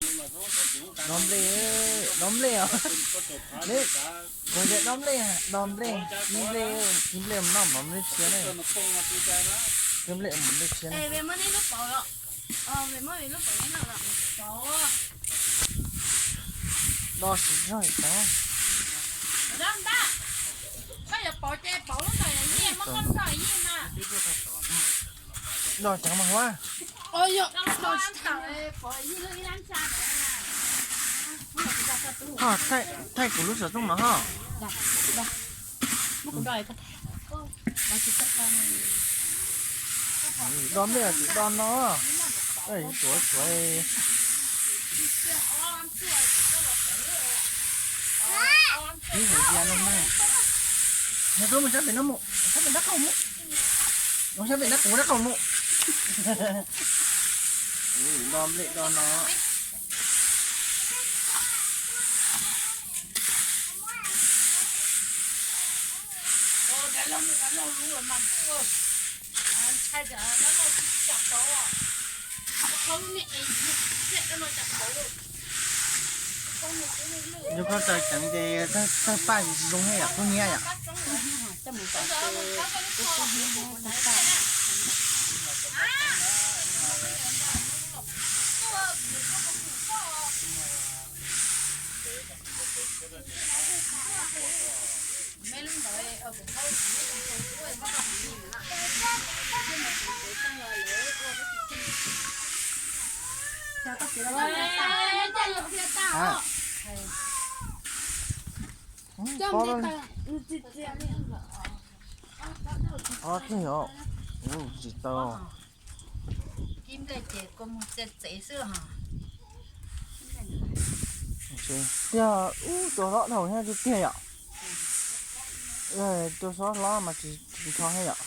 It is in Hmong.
Dob nplej, dob nplej os. Kuv tias dob nplej, dob nplej, kib nplej, kib nplej mus noj mov nplej tshiab na. Kib nplej mus nplej tshiab na. Do tsis zog tod. Do ceev mas huab. Thaij kuv lub xov tooj no ho. Do nplej tsis do no. Tuav tshuav ib hauv ya no na. Yog koj mus sab pem no mus, sab pem dab qaum mus. Mus sab pem dab kuv dab qaum mus. Do nplej do no. Yog koj tau ceev ces tawg paj tsis zoo thiab yom, kub hnyiab yom. Ob teg os, tsis tau. Kib nplej ces kua muag txias txev xwb os. Tiag, ub, cua hlob dhau thiab tiag yom. Cua hlob mas tsis nrho thiab yom.